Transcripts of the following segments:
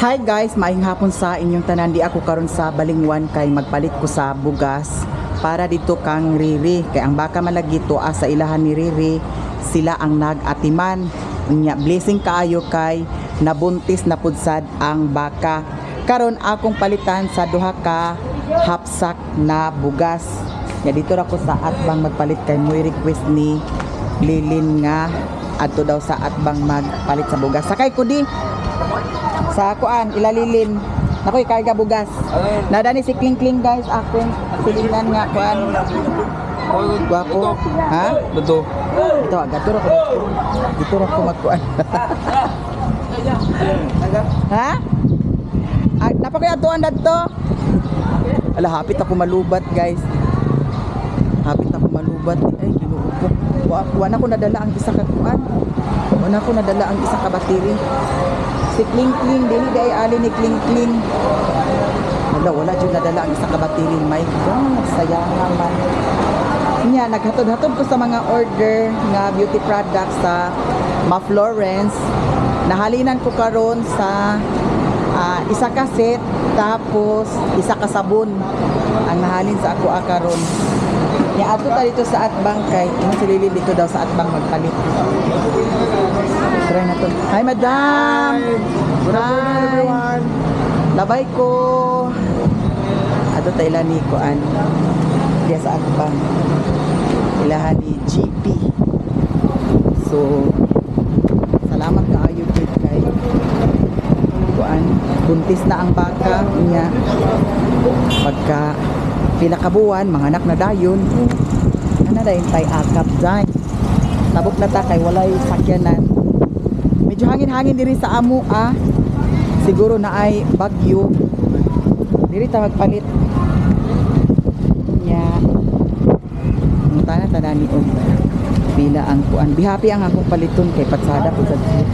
Hi guys, maayong hapon sa inyong tanan. Di ako karon sa Balingwan kay magpalit ko sa bugas para dito kang Riri. Kay ang baka malagi to sa ilahan ni Riri, sila ang nag-atiman. Unya, blessing kaayo kay nabuntis na pudsad ang baka. Karon akong palitan sa duha ka hapsak na bugas. Nya dito ra ko sa Atbang magpalit kay mo'y request ni Lilin nga adto daw sa Atbang magpalit sa bugas. Sakay ko di sa kuan ilalilin. Nakoy kay ka bugas. Nadani si Kling Kling guys, akong silingan nga kuan. Gwapo. Ha? Betul. Ito, gaturo ko. Dito ra ko magkuan. Ha? Ay, napakay atuan dadto. Ala, hapit ako malubat, guys. Hapit ako malubat. Ay, Ginoo ko. Wa na ko nadala ang isa ka kuan. Wa na ko nadala ang isa ka battery. Si Kling Kling, dili di ay ali ni Kling Kling. Wala, wala jud nadala ang isa ka battery. My God, sayang naman. Nya, naghatod-hatod ko sa mga order nga beauty products sa Ma Florence. Nahalinan ko karon sa isa ka set tapos isa ka sabon ang nahalin sa ako karon. Nya adto ta dito sa Atbang kay ingon si Lily dito daw sa Atbang magpalit. Try na to. Hi, madam. Good afternoon, Hi. Everyone. Labay ko. Adto ta ila ni kuan. Diya sa Atbang. Ilahan ni GP. So salamat kaayo jud kay kuan, buntis na ang baka niya. Pagka pila ka buwan, manganak na dayon. Ana dayon tay akap day. Tabok na ta kay walay sakyanan. Medyo hangin-hangin diri sa amo ah. Siguro na ay bagyo. Diri ta magpalit. Nya. Mutana tanan ni og pila ang kuan. Be happy ang akong paliton kay patsada pud sa siya.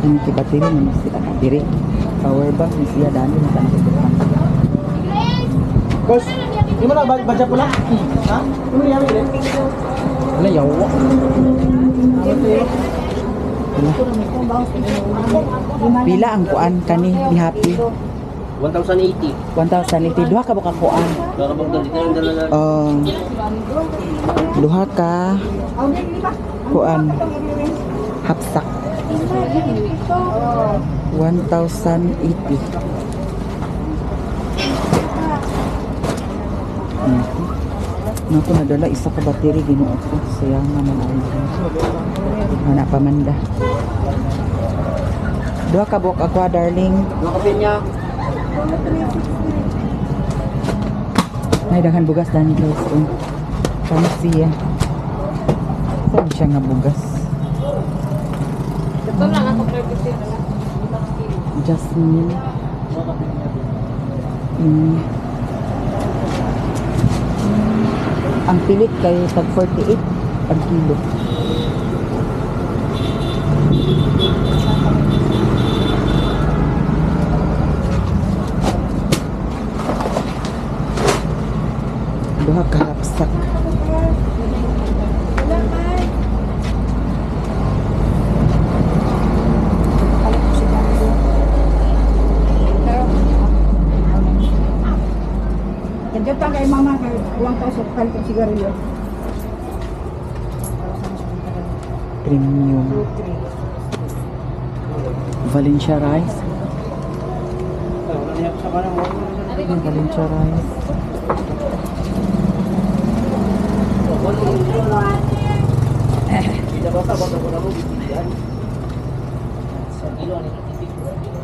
Ang kibatiri man sila diri. Power bank ni siya dani na tanong ko. Bos, di mana baca pula? Ha? Ini ni ambil deh. Wala yawa. Pila ang kuan kani be happy? 1,080. 1,080 duha ka ba ka kuan? Baka bang dito yung dala. Oh. Duha ka kuan hapsak. 1,080. Mhm. Naku, nadala isa ka battery, Ginoo ko. Sayang naman ay. Wala pa man da. Duha ka buok ako, darling. Dua ka niya. Ay, daghan bugas dani guys. Oh. Kamo siya. Saan siya nga bugas? Jasmine. Ang pilit kay tag 48 ang kilo. Duha ka hapsak. Nandiyan pa kay mama kay 1,000 palit ang sigarilyo. Premium. Valencia rice. Valencia rice.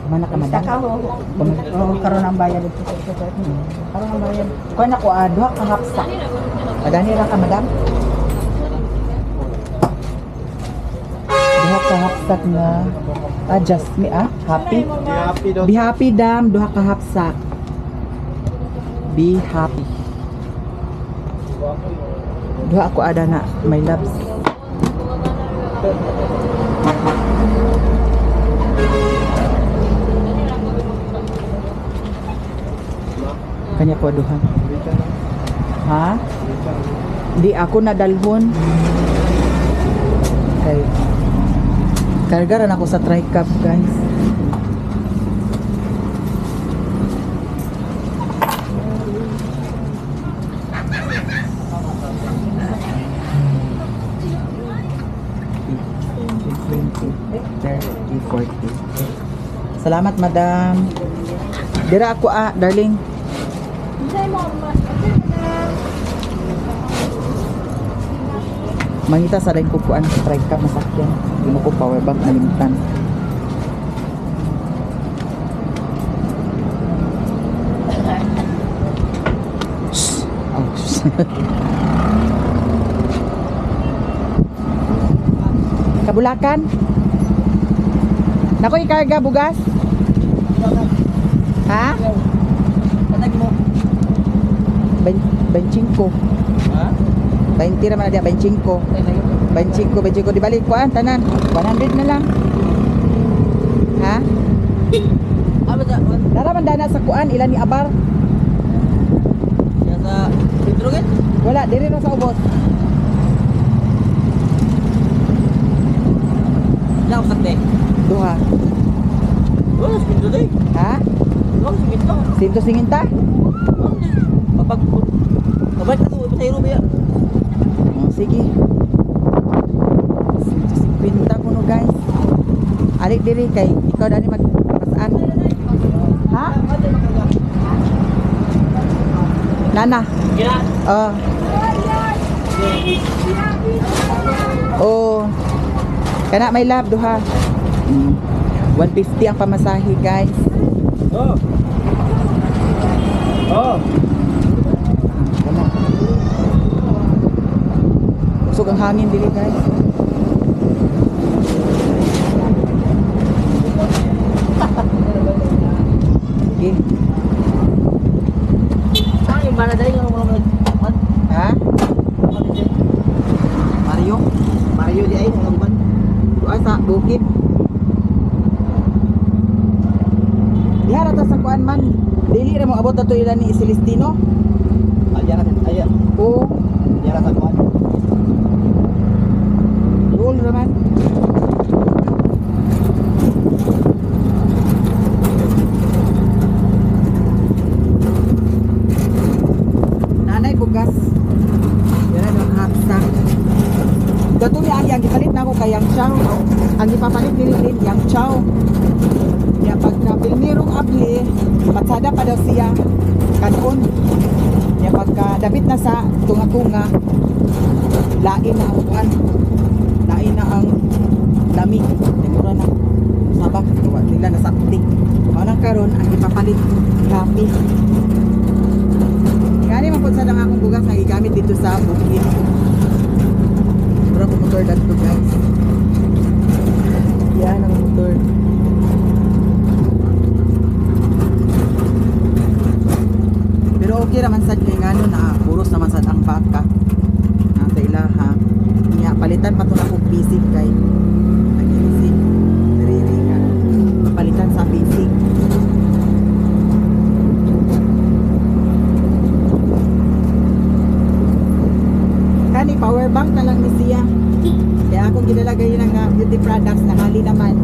Mana ka, madam? Saka oh, karon ang bayad dito. Karon ang bayad. Kuha na ko, duha ka hapsak. Madani ra ka, madam? Duha ka hapsak nga. Ah, just me, ah. Happy? Be happy dong. Be happy, dam. Duha ka hapsak. Be happy. Duha ako ada na, my loves. Kanya ko duha. Ha? Di ako nadalhon. Kay kargaran ako sa tricap, guys. 20, 30, 40. Salamat, madam. Dira ako ah, darling. Mangita sa rin kukuan sa tricap masakyan. Hindi mo ko power bank nalimtan. Shh. Oh, shh. Kabulakan. Nako ikarga bugas. Ha? Patag mo. 25. Ha? 20 ra man na diya, 25. 25, 25 di balik kuan tanan. 100 na lang. Ha? Ah, basta. Dara man dana sa kuan ilan ni Abar? Siya sa Pedro gid. Wala, diri na sa ubos. Wala ko sakte. Duha. Wala sa Pedro day. Ha? Wala sa Pedro. 150? Kapag kabalik na to, pasahero ba ya? Oh, sige. 150 kuno, guys. Alik diri kay ikaw dani magpasaan. Ha? Nana. Gina. Oh. Oh. Kana may love duha. 150 ang pamasahe, guys. Oh. Oh. Wala. Usog ang hangin dili, guys. Sige. Ah, yung mana dali nga mo mo. Ha? Mario? Mario di ay mga uban. Ay, sa bukid. Diha ra ta sa kuan man. Dili ra mo abot ato ila ni Celestino. Ay, ra ay. Oo. Yara sa kuan. Roll ra man. Nanay bugas. Dira ang half sack. Dato ni Agi, ang gipalit na ako kay Yang Chow. Ang gipapalit dili din Yang Chow. Kaya pagka pilmirong abli, patsada pa daw siya kanon. Kaya pagka dapit na sa tunga-tunga, lain na ang kuan. Lain na ang dami. Mura na. Sabak, wa nila nasakti. Mao nang karon ang ipapalit kami. Gani man pud sa ang akong bugas nga gigamit dito sa bukid. Mura ko motor dadto, guys. Yan ang motor. Pero okay raman sad kay ngano na puros naman sad ang baka. Nasa ilaha. Nya palitan pa to na kog basic kay nag-basic. Riri nga. Palitan sa basic. Kani power bank na lang ni siya. Kaya akong ginalagay ng beauty products na hali naman.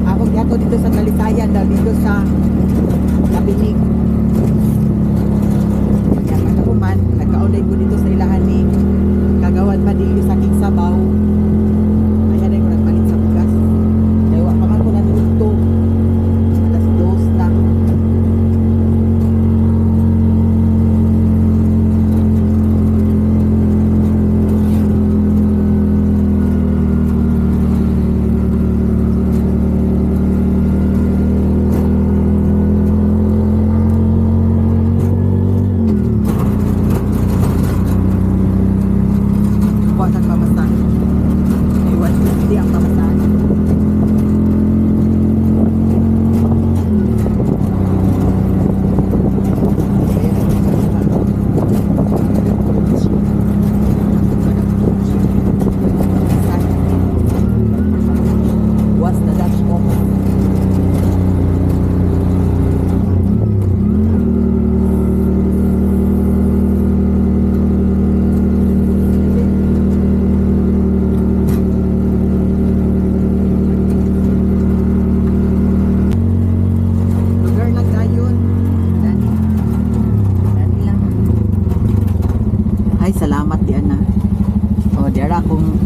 Akong giato dito sa Talisayan daw dito sa Labinig. Kaya pagkahuman, nagkaunay ko dito sa ilahan ni Kagawad Padillo sa King Sabaw. Ayan ay ko nagpalit sa bugas. Kaya wa pa man ko naluto. 2:00 na. Kuha tag pamasahe. Ay, 150 ang pamasahe. Was the Dutch off? Di ana. Oh, di ara akong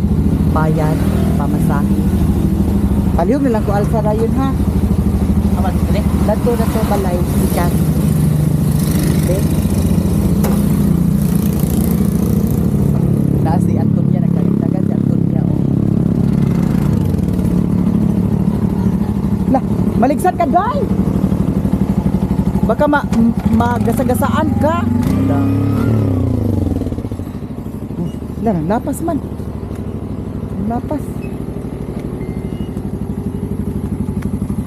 bayad pamasahe. Palihog na lang ko alsa rayon ha. Aman, dali. Dato dato balay ikan. Okay. Na si Antonia, nagdagdagan si Antonia oh. Lah, maligsan ka day. Baka magasagasaan ka. Lah. Oh, lah, lapas man. Lapas.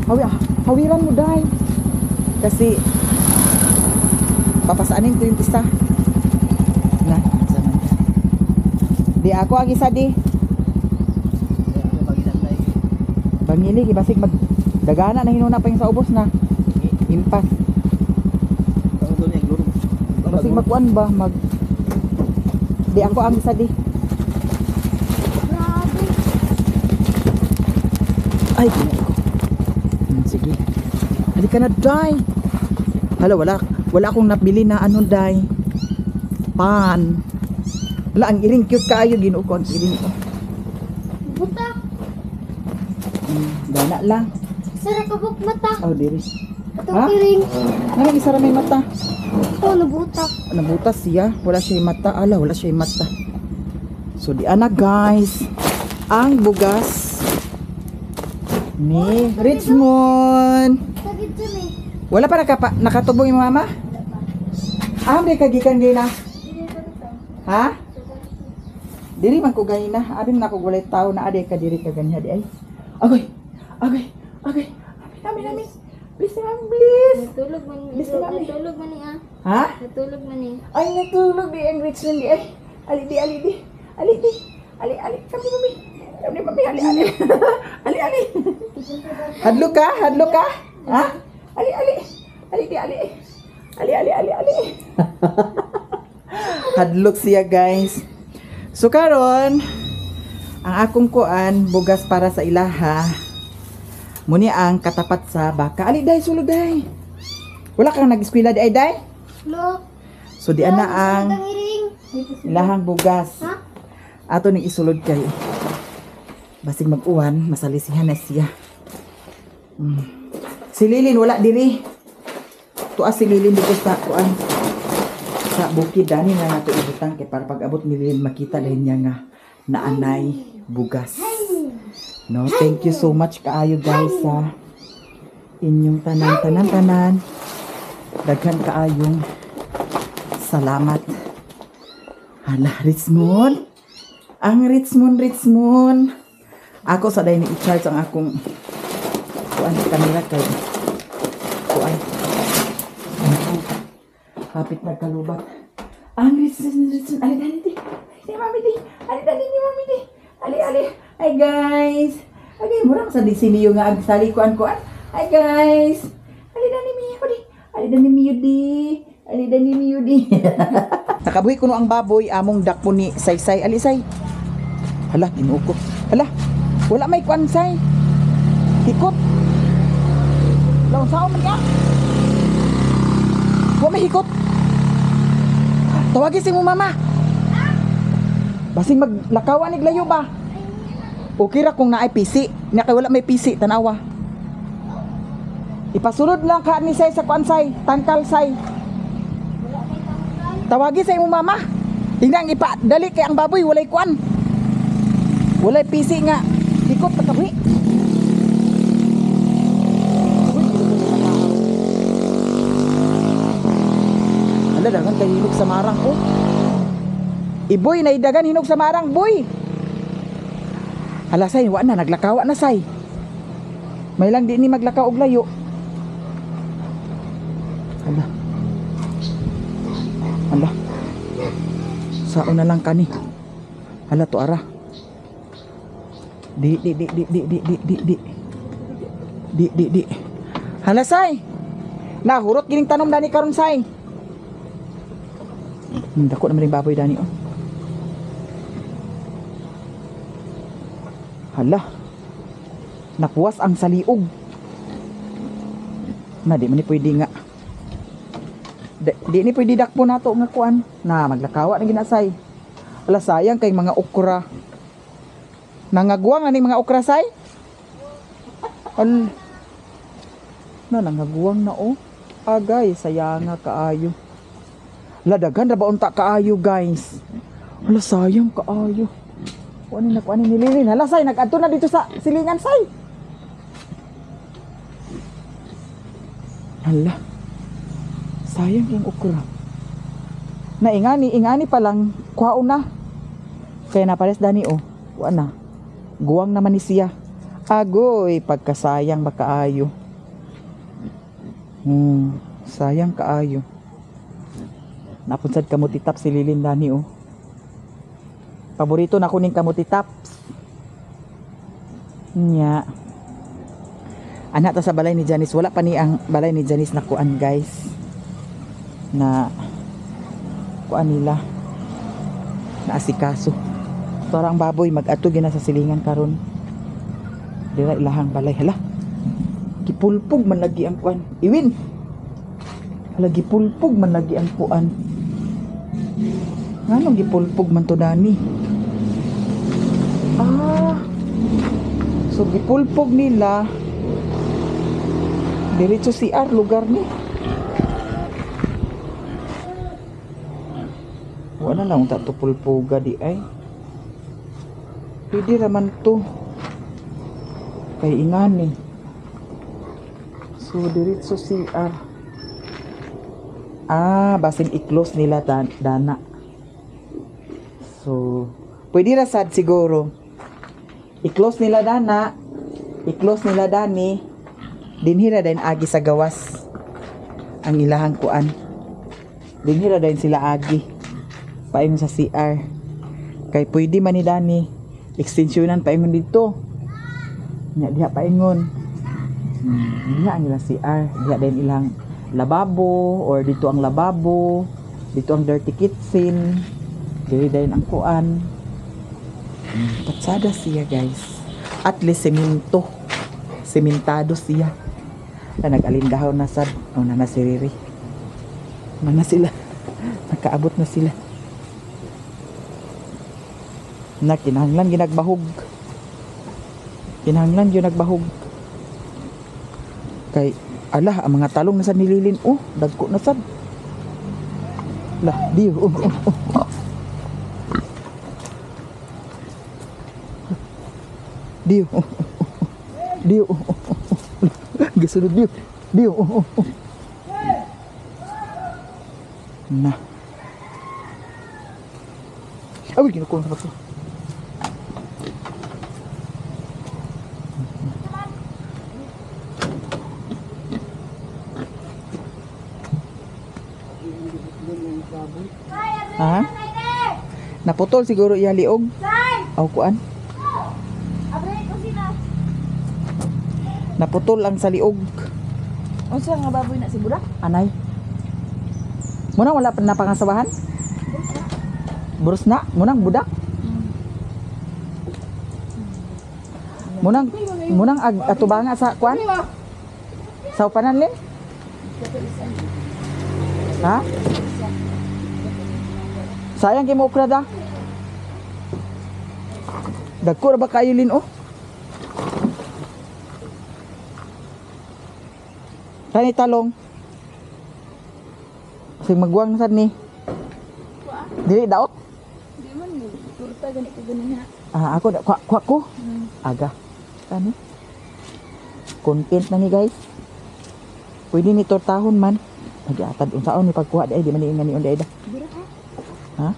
Hawi, hawiran mo day. Kasi papasaanin ko yung isa. Na, sa man. Di ako ang isa di. Bangili, basig mag dagana na hinuna pa yung sa ubos na. Impas. Basig magkuan ba mag Di ako ang isa di. Grabe. Ay, ginoo ko. Sige. Halika na, Day. Hala, wala. Wala akong nabili na ano, Day. Pan. Wala, ang iring cute kaayo. Ginoo ko, ang iring. Oh. Buta. Dana lang. Sara kabuk mata. Oh, diri. Atong Ha? piring. Ano isa ra may mata? Ito, nabutak. Nabutas siya. Wala siya mata. Ala, wala siya mata. So, di ana guys. Ang bugas ni Richmond. Sakit dyan eh. Wala pa nakatubong yung mama? Ah, may kagikan gay na. Ha? Diri man ko gay na. Abi man ako walay tao na ade ka diri ka ganyan di ay. Agoy. Agoy. Agoy. Amin amin amin. Please ma'am, please. Natulog man. Please, mami. Natulog man eh ah. Ha? Natulog man eh. Ay, natulog di ang Richmond di ay. Ali di ali di. Ali di. Ali ali. Kami mami. Kami mami ali ali. Ali ali. Hadlo ka? Hadlo ka? Ha? Ali ali. Ali di ali. Ali ali ali ali. Hadlok siya guys. So karon ang akong kuan bugas para sa ilaha. Muni ang katapat sa baka. Ali day sulod day. Wala kang nag-eskwela di ay day? Look. So di ana ang Ang iring. ilahang bugas. Ha? Ato ning isulod kay basig mag-uwan, masalisihan na siya. Si Lilin wala diri. Tuas si Lilin dito sa kuan. Sa bukid dani na nato ibutang kay para pag abot ni Lilin makita dahil niya nga naanay bugas. No, thank you so much kaayo guys sa inyong tanan tanan tanan. Daghan kaayong salamat. Hala, Richmond. Ang Richmond, Richmond. Ako sa dahil ni-charge ang akong kuan sa kamera kay kuan. Hapit nagkalubat. Ang Richmond, Richmond. Ali, dali, di. Ali, mami, di. Ali, dali, ni, mami, di. Ali, ali. Hi, guys. Ali, murang sa di siniyo nga ang sali kuan kuan. Hi, guys. Ali, dali, miyo, di. Ali, dali, miyo, di. Ali, dali, miyo, di. Nakabuhi kuno ang baboy among dakpo ni Saysay. Ali, say. Hala, Ginoo ko. Hala, wala may kuan say. Hikot. Laon sao man ka? Wa may hikot. Tawagin si mo mama. Basing maglakawan ni layo ba? Okay ra kung naay PC. Nya kay wala may PC, tanawa. Ipasulod lang ka ni say sa kuan say, tangkal say. Tawagi sa imong mama. Tingnan ipa dali kay ang baboy walay kuan. Walay PC nga. Ikot ta kabuhi. Ala dagan kay hinog sa marang oh. Iboy na idagan hinog sa marang boy. Ala say wa na naglakawa na say. May lang di ni maglakaw og layo. Ala. Ala. Sao na lang kani. Hala to ara. Di di di di di di di di di. Di di di. Hala say. Nahurot gining tanom dani karon say. Dako naman yung baboy dani oh. Hala. Napuwas ang saliog. Na di man ni pwede nga. Di, di ni pwede dakpo nato nga kuan. Na maglakawa na ginasay. Ala, sayang kay mga okra. Nangaguwang ani mga okra say? Al. Na nangaguwang na oh. Agay, sayanga kaayo. La daghan ra ba unta kaayo, guys? Ala, sayang kaayo. Kuan ni nakuan ni nililin. Hala say, nag-adto na dito sa silingan say. Hala. Sayang yung okra. Na ingani, ingani pa lang kuhaon na. Kaya napares dani oh. Kuha na. Guwang naman ni siya. Agoy, pagkasayang ba kaayo. Sayang kaayo. Napunsad kamuti top si Lilin dani oh. Paborito na kuning kamuti tops. Nya. Anak ta sa balay ni Janice, wala pa ni ang balay ni Janice na kuan guys. Na kuan nila. Na asikaso. Torang baboy mag-ato gina sa silingan karon. Dira ilahang balay hala. Gipulpog man lagi ang kuan. Iwin. Hala gipulpog man lagi ang kuan. Nganong gipulpog man to dani? Ah. So gipulpog nila diretso CR lugar ni. Wala lang ta to pulpoga di ay. Pwede raman to. Kay ingani. So diretso CR. Ah, basin i-close nila dana. So, pwede ra sad siguro. I-close nila dana. I-close nila dani. Dinhi ra dayon agi sa gawas. Ang ilahang kuan. Dinhi ra dayon sila agi. Paingon sa CR. Kay pwede man ni dani extensionan paingon dito. Nya diha paingon. Diha ang ilang CR, diha dayon ilang lababo or dito ang lababo, dito ang dirty kitchen. Dili dayon ang kuan. Patsada siya guys. At least semento. Sementado siya. Na nag-alindahaw na sad. O na na si Riri. Mana sila. Nakaabot na sila. Na kinahanglan ginagbahog. Kinahanglan gyud nagbahog. Kay ala ang mga talong na sad nililin oh, dagko na sad. Lah, di oh, oh, oh. Dio. Oh, oh, oh. Dio. Oh, oh, oh. Gisunod Dio. Dio. Oh, oh, oh. Na. Ay, kinukuha sa bato. Ha? Naputol siguro iya liog. Aw kuan. Naputol ang sa liog. Unsa nga baboy na si Burak? Anay. Muna wala pa napangasawahan? Burus na, munang budak. Munang munang ag atubanga sa kuan? Sa upanan lin? Ha? Sayang kay mo okra da. Dagko ra ba kayo lin oh? Kani talong. Kasi magwang na sad ni. Dili daot. Di man turta gani ko gani ha. Ah, ako da kwa, kwa ko. Aga. Kani. Content na ni guys. Pwede ni tortahon man. Magiatad unsaon ni pagkuha di ay di man ni ingani unday da. Ha?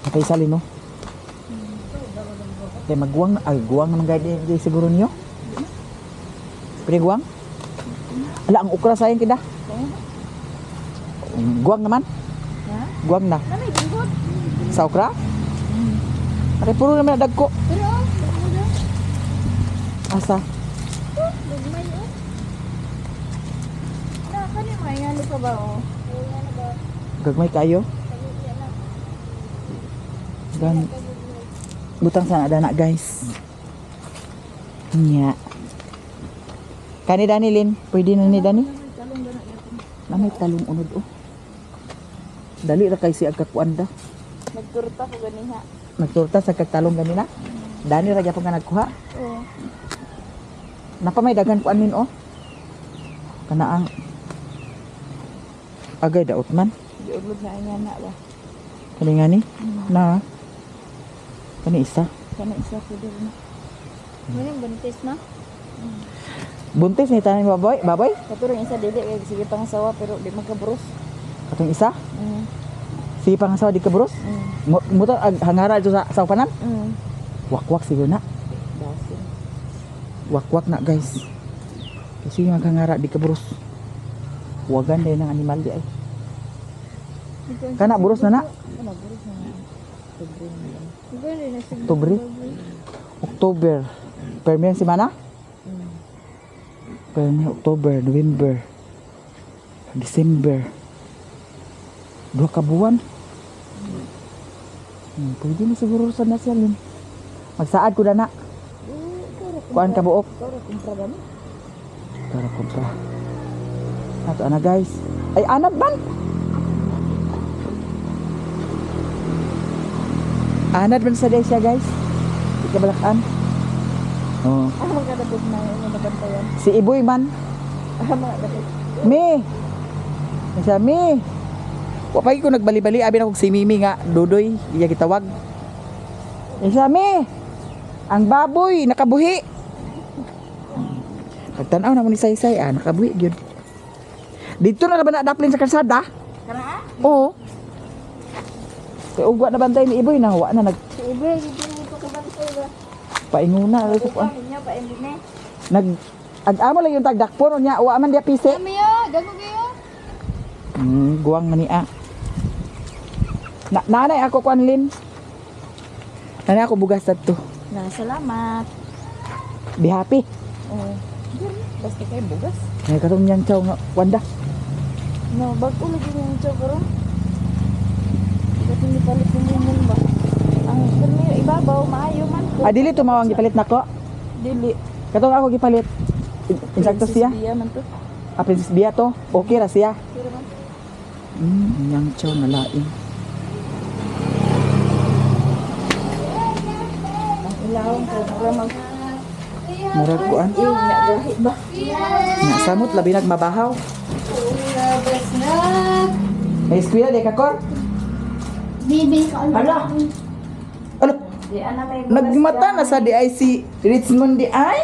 Patay sali no. Kay magwang ay guwang naman gay di siguro niyo. Pwede guwang? Ala ang okra sayang kida. Guwang naman. Ha? Guwang na. Namay ginggod. Sa okra? Are puro naman na dagko. Pero, oh, Asa? gagmay oh. Na kani mga ngano pa ba oh? Ano ba? Gagmay kayo. Gan butang sana dana guys. Nya. Kani Dani Lin, pwede na ni Dani? Na may talong unod oh. Dali ra kay siya kakuan da. Nagturta ko ganiha. Nagturta sa kagtalong ganina. Dani ra gyapon ka nagkuha. Oo. Napamay daghan kuan min oh. Kanaang agay daot man. Giulod na niya na ba. Kani nga ni? Na. Kani isa. Kana isa ko diri na. Muna buntis na. Buntis ni tanan baboy, baboy. Katurong isa dili kay sige pangasawa pero di magkabros. Katong isa. Sige pangasawa di ka bros. Muta ag hangara dito sa upanan. Wakwak siguro na. Dasin. Wakwak na, guys. Kasi yung maghangara di ka bros. Wagan din ang animal di ay. Kana buros na na. Kana buros na. Oktubre. October. Permi ang semana? Permi October, November, December. 2 ka buwan. Pwede na siguro sa na siya, Lin. Magsaad ko na na. Kuan ka buok. Ikaw kumpra ba ni? Tara kumpra. Ato ana, guys. Ay, anad man. Anad man sa day siya, guys. Di ka balakan. Oh. Ah, magkadabog na yung nabantayan. Si Iboy man. Ah, mga dapit. Mi. Siya mi. Wa pa ko nagbali-bali abi na kog si Mimi nga Dudoy iya gitawag. Siya mi. Ang baboy nakabuhi. Pagtan-aw na mo ni Saysay, ah, nakabuhi gyud. Dito na ba na daplin sa kalsada? Kana? Oo. Kay ugwa na bantay ni Iboy na wa na nag Si Ibe, dito mo ito kabantay ba? painguna ra sa kuan. Ikaw ninyo pa ini. Nag ag-amo lang yung tagdakpon unya wa man dia pisi. Kami yo, gago kayo. Guwang man niya. Na nanay ako kuan Lin. Nanay ako bugas adto. Na, salamat. Be happy. Oo. Basta kay bugas. Ngay katong niyang chow nga wanda. No, bago lagi yung chow karon. Dapat hindi palit ng limon ba? Ang permi ibabaw maayo man ko. Ah, dili tumawang gipalit nako. Dili. Katong ako gipalit. Insakto siya. Princess Bia man to. Ah, Princess Bia to. Okay ra siya. Pero man. Niyang chow na laing. Ang ilawang ko mura mag Murag kuan. iyo nga gahi ba? Nga samot labi nagmabahaw. May eskwela di ka kor? Hala. Ano? Di ana may bugas. Nagmata na sa DIC Richmond di ay?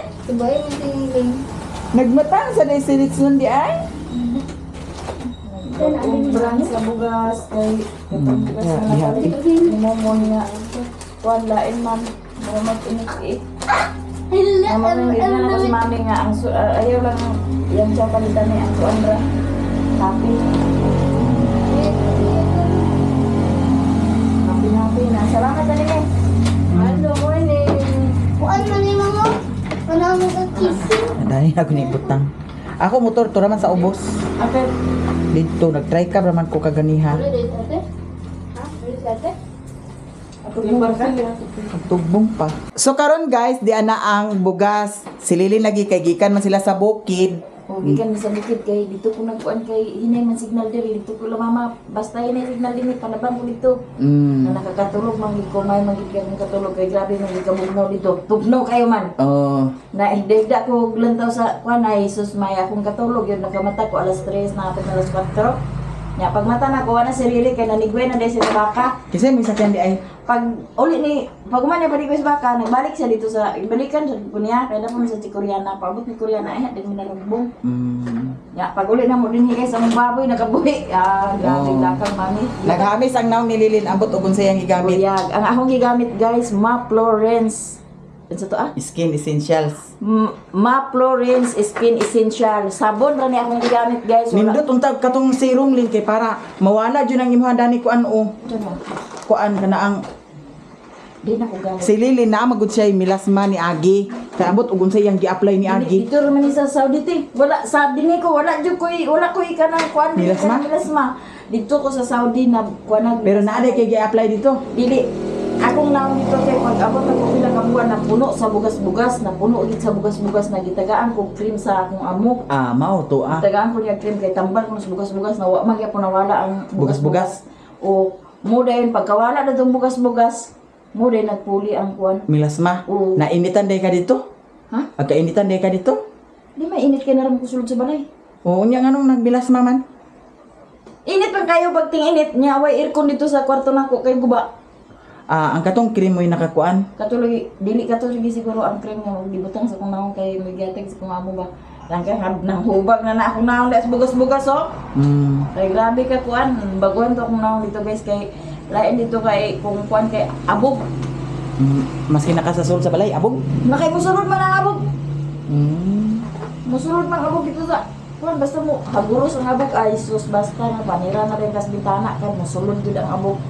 Nagmata na sa DIC Richmond di ay? Bagong brand sa bugas kay katong bugas yeah, na be happy. napalit ni Momo nga kuan lain man mura mag init eh. Mama nang na ako si mami nga ang ayaw lang yang siya palitan ni ang kuan ra. Happy. Happy happy na. Salamat na nini. Hello, morning. Dani ako ni butang. Ako motor to raman sa ubos. Ate, Dito nagtry ka raman ko kaganiha. Tugbong pa. So karon guys, di ana ang bugas. Sililin lagi kay gikan man sila sa bukid. O, gikan mi sa bukid kay dito ko nagkuan kay hinay man signal diri dito ko lang mama basta hinay signal dinhi palabang ko dito. Na nakakatulog man gid ko may man gid kay katulog kay grabe man gid kabugnaw dito. Tugnaw kayo man. Oh, Na higda ko og lantaw sa kuan ay sus may akong katulog yun nakamata ko alas 3 na hapit alas 4. Nya pag mata na ko na si Riri kay nanigwe na dahil sa baka. Kasi may sakyan di ay. Pag uli ni pag man niya balik ko sa baka nagbalik siya dito sa ibalikan sa ko niya kay na sa Koreana paabot ni Koreana ay din mi nalugbong. Ya, pag uli na mo din guys, ang baboy nakabuhi. Ah, grabe Oh. lakang mami. Naghamis ang naong nililin ambot og unsay ang gigamit. Buyag. Ang akong gigamit guys, Ma Florence. Ano to ah? Skin Essentials. Ma Florence Skin Essential. Sabon ra ni akong gigamit guys. Wala. Nindot untag katong serum lin kay para mawala jud ang imong dani kuan o. Diyan mo. Kuan kana ang Di na ko gamit. si Lilin na magud siya milasma ni Agi. Kay ambot og unsay ang gi-apply ni Agi. Dito ra man ni sa Saudi te. Wala sa dinhi ko wala jud koy wala koy kanang kuan dili Milasma? kanang milasma. Dito ko sa Saudi na kuan nag Pero naa kay gi-apply dito. Dili. Akong naong dito kay pag abot ako pila ka buwan na puno sa bugas-bugas, na puno gid sa bugas-bugas na gitagaan kog cream sa akong amo. Ah, mao to ah. Gitagaan ko niya cream kay tambal ko sa bugas-bugas na wa man gyapon nawala ang Bugas-bugas. O mo dayon pagkawala na tong bugas-bugas, mo dayon nagpuli ang kuan. Milasma. Oo. Nainitan day ka dito? Ha? Pagkainitan day ka dito? Di mainit kay naram ko sulod sa balay. Oo, unya nganong nagmilasma man? Init man kayo pag ting-init niya, way aircon dito sa kwarto nako kay guba. Ah, ang katong cream mo'y nakakuan. Katuloy dili katuloy siguro ang cream nga gibutang sa kong naong kay migyatag sa kong amo ba. Langka nang hubag na na akong naong das bugas-bugas oh. Kay grabe ka kuan, baguhan to akong naong dito guys kay lain dito kay kung kuan kay abog. Maski nakasasol sa balay, abog. Nakay musulod man ang abog. Musulod man abog dito sa kuan basta mo haguros ang abog ay sus basta nga panira na rin kas bintana kan musulod gyud ang abog.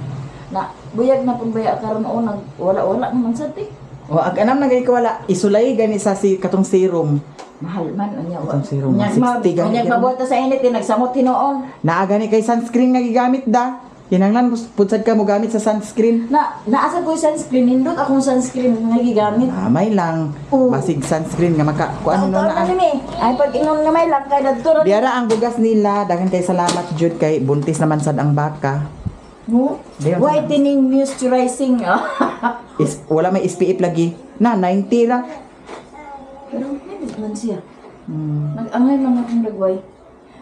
Na buyag na pud baya karon o nag wala-wala naman sad eh. O, ag anam na gay ko wala, isulay gani sa si katong serum. Mahal man unya wa. Itong serum, Unya 60 gani unya karon. mabuhat ta sa init eh, nagsamot hinuon. Naa gani kay sunscreen nga gigamit da. Kinahanglan pudsad ka mo gamit sa sunscreen. Na naasa ko yung sunscreen, nindot akong sunscreen nga gigamit. Amay lang. Oo. Basig sunscreen nga maka kuan no Taon-taon na. na ni mi. Ay pag ingon nga may lang kay dadto ra. Diara ang bugas nila, daghan kay salamat jud kay buntis naman sad ang baka. No? Diyon. Whitening moisturizing. Is, wala may SPF lagi. Na 90 lang. Pero nindot man siya. Nag-angay man akong lagway.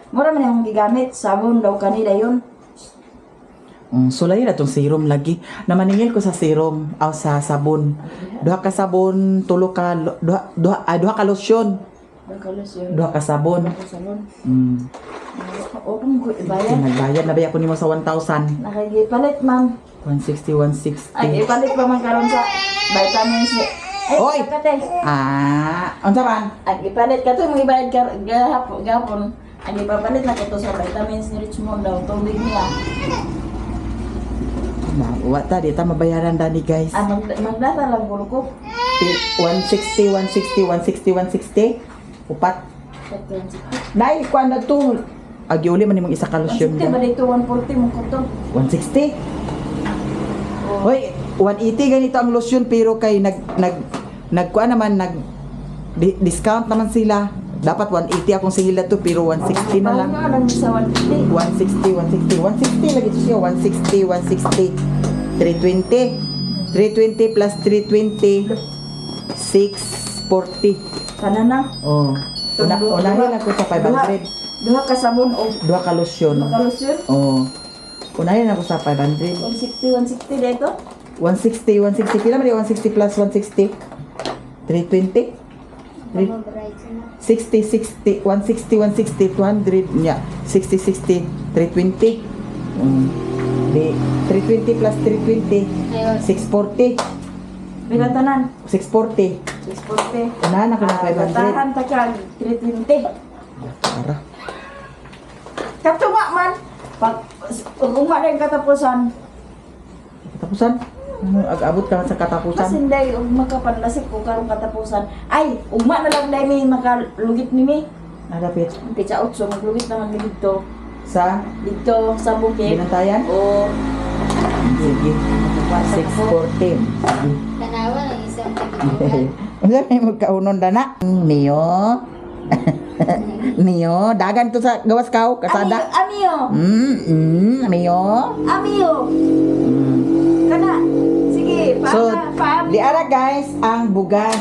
Mura man akong gigamit, sabon daw kanila yun. Sulay na tong serum lagi. Namaningil ko sa serum aw sa sabon. Duha ka sabon, tulo ka duha duha, ah, duha ka lotion, Nagkalos yun. duha ka sabon. Ako salon. Open ko ibayan. Nagbayad na ba ako nimo sa 1,000? Nakikipalit, ma'am. 160, 160. Ay, ipalit pa man karon sa vitamins. Ay, Oy! kate. Ah, unsa man? Ang ipalit ka to, mga ibayad ka gahapon, gahapon. Ang ipapalit na ko to sa vitamins ni Richmond daw, tubig niya. Na, wa ta di ta mabayaran dani guys. Ah, magdata lang gulo ko. 160, 160, 160, 160. Upat. Nay, kuan na to. Agi uli man nimong isa ka lotion. 160 ba dito, 140 mo ko to. 160. Hoy, 180 ganito ang lotion pero kay nag nag nagkuan naman nag discount naman sila. Dapat 180 akong singil na to pero 160 na lang. Parang nga lang sa 150. 160, 160, 160 lagi to siya. 160, 160, 320. 320 plus 320, 640. Kana na. Oh. Unahin ako sa 500. Duha ka sabon o Duha ka lotion. duha ka lotion. Oh. Unahin ako sa 500. 160, 160 dito. 160, 160. Pila man di 160 plus 160? 320? 60, 60, 160, 160, 200, yeah. 60, 60, 320. Di, 320 plus 320, 640. Pila tanan? 640. 640. Unahan ako ng 500. Tahan ta ka 320. Tara. Katuma man. Pag ugma na yung katapusan, Katapusan? Ano, ag-abot ka man sa katapusan? Mas hindi, ug makapanlasik ko karong katapusan. Ay, ugma na lang dahil may makalugit ni mi. Nalapit. Pitsa 8, maglugit naman mi dito. Sa Dito sa bukid. Binantayan? O, Sige. 640. Sige. Tanawa ng isang kaibigan. Unsa may magkaunon dana? Mio. Mio, dagan to sa gawas kaw, kasada. Amiyo, Mio. amiyo. Kana, sige, pa, So, pa, diara guys ang bugas.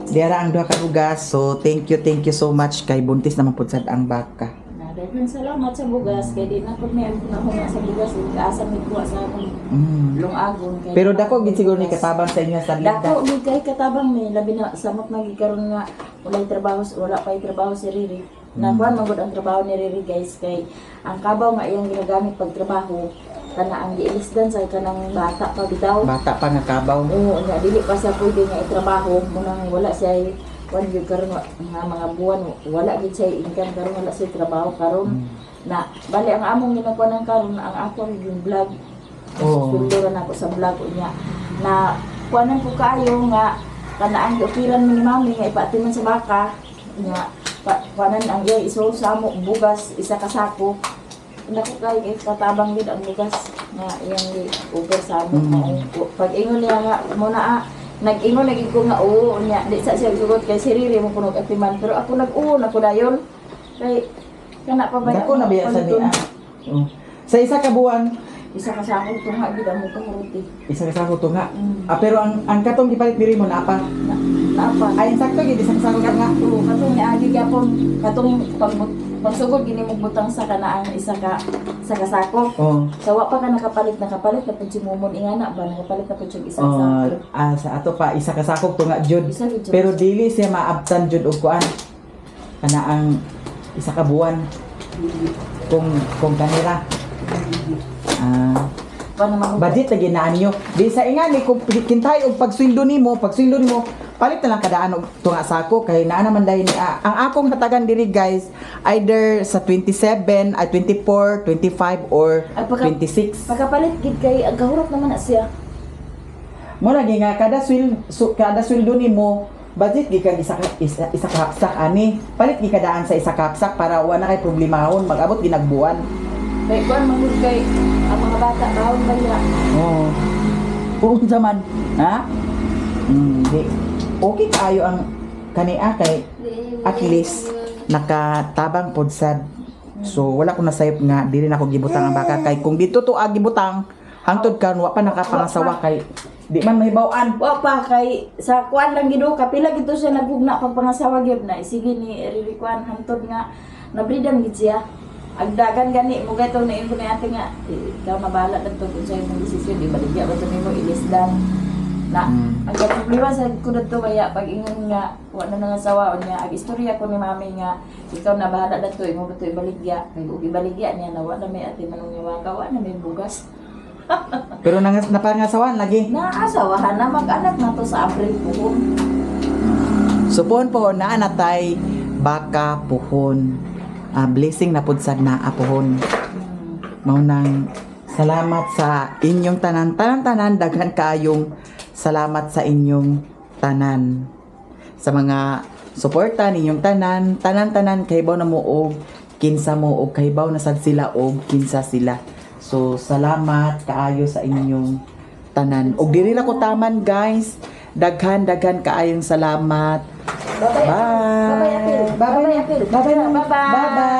Diara ang duha ka bugas. So, thank you so much kay buntis naman pud sad ang baka. Daghang salamat sa bugas kay di na pud may nahunga sa bugas ug kaasa mi kuha sa akong lungagon kay Pero dako gid siguro ni katabang sa inyo sa linda. Dako gid kay katabang mi labi na samot na gid karon nga walay trabaho, wala pay trabaho si Riri. Nakuan man gud ang trabaho ni Riri guys kay ang kabaw nga iyang ginagamit pag trabaho kana ang giilisdan sa kanang bata pa bitaw. Bata pa nga kabaw. Oo, nga dili pa siya pwede nga itrabaho munang wala siya kuan gyud karon nga mga buwan wala gid siya income karon, wala siya trabaho karon. Na bali ang among ginakuan ng karon ang ako yung vlog. Oo. Sweldo ra nako sa vlog unya. Na kuanan ko kaayo nga kana ang giopiran mi ni mami nga ipaatiman sa baka nga pa, kuanan ang iya iso sa amo bugas isa ka sako. Naku kay kay katabang gid ang bugas nga iyang gi-offer sa amo. Pag ingon niya nga mo na ah, nag-ingon lagi ko nga oo niya di sa siya sugot kay si Riri mo kunog atiman pero ako nag-oo na ko dayon kay kana pa ba Dako na biya sa paliton? niya. Oo. Sa isa ka buwan, Isa ka sakong tunga gid ang kahurot eh. Isa ka sako tunga. Mm. Ah, pero ang katong gipalit diri mo naa pa. Na, naa pa. Ay, sakto gid isa ka sako tunga. Oo, katong niagi gyapon katong pagsugod gini mo butang sa kanaang isa ka sa kasako. Oh. Sa wa pa ka nakapalit, nakapalit na pud si Mumon ingana ba, nakapalit na pud siya isang Oh, sako. ah, sa ato pa isa ka sakog tunga jud. Isa gid siya. Pero dili siya maabtan jud og kuan. Kana ang isa ka buwan kung kanira. Ah, Pa naman budget lagi na ninyo. Di sa ingani kung kintay og pagsweldo nimo, palit na lang kadaan og tunga sako kay naa naman dahil ni ah, ang akong hatagan diri, guys, either sa 27 ay 24, 25 or Ay, 26. Pagkapalit gid kay ang kahurot naman na siya. Mo lagi nga kada sweldo nimo budget gi kag isa ka hapsak ani, palit gi kadaan sa isa ka hapsak para wa na kay problemahon mag-abot ginagbuwan. Kay kuan man gud kay ang mga bata bawon ba niya. Oo. Unsa man ha? Di okay kaayo ang kania kay at least nakatabang pod sad. So wala ko nasayop nga dili na ko gibutang ang baka kay kung dito to gibutang hangtod karon wa pa nakapangasawa kay di man mahibaw-an. Wa pa kay sa kuan lang gid, kapila gid to siya naghugna pagpangasawa gyud na sige ni rili kuan hantod nga nabridam gid siya. Agdagan gani mo gato na ko ni ate nga eh, ikaw na bahala dadto kung sa imong desisyon ibaligya ba to nimo ilisdan na. Ang problema sa ko dadto kaya pag ingon nga wa na nangasawa niya, ag istorya ko ni mami nga ikaw na bahala dadto imo ba to ibaligya kay ug ibaligya niya na wa na may ate manong niwaka, wa na may bugas. Pero nangas napangasawan lagi. Naasawahan na, mag-anak na to sa April buhon. So pohon po naa natay baka puhon. Ah, blessing na pud sad naa puhon. Mao nang salamat sa inyong tanan, tanan tanan, daghan kaayong salamat sa inyong tanan. Sa mga suporta ninyong tanan, tanan tanan, kahibaw na mo og kinsa mo og kahibaw na sad sila og kinsa sila. So salamat kaayo sa inyong tanan. Og diri ra ko taman, guys. Daghan daghan kaayong salamat. Bye-bye. Bye. Bye-bye, Apil. Bye-bye. Bye-bye, Apil. Bye-bye. Bye-bye. Bye-bye.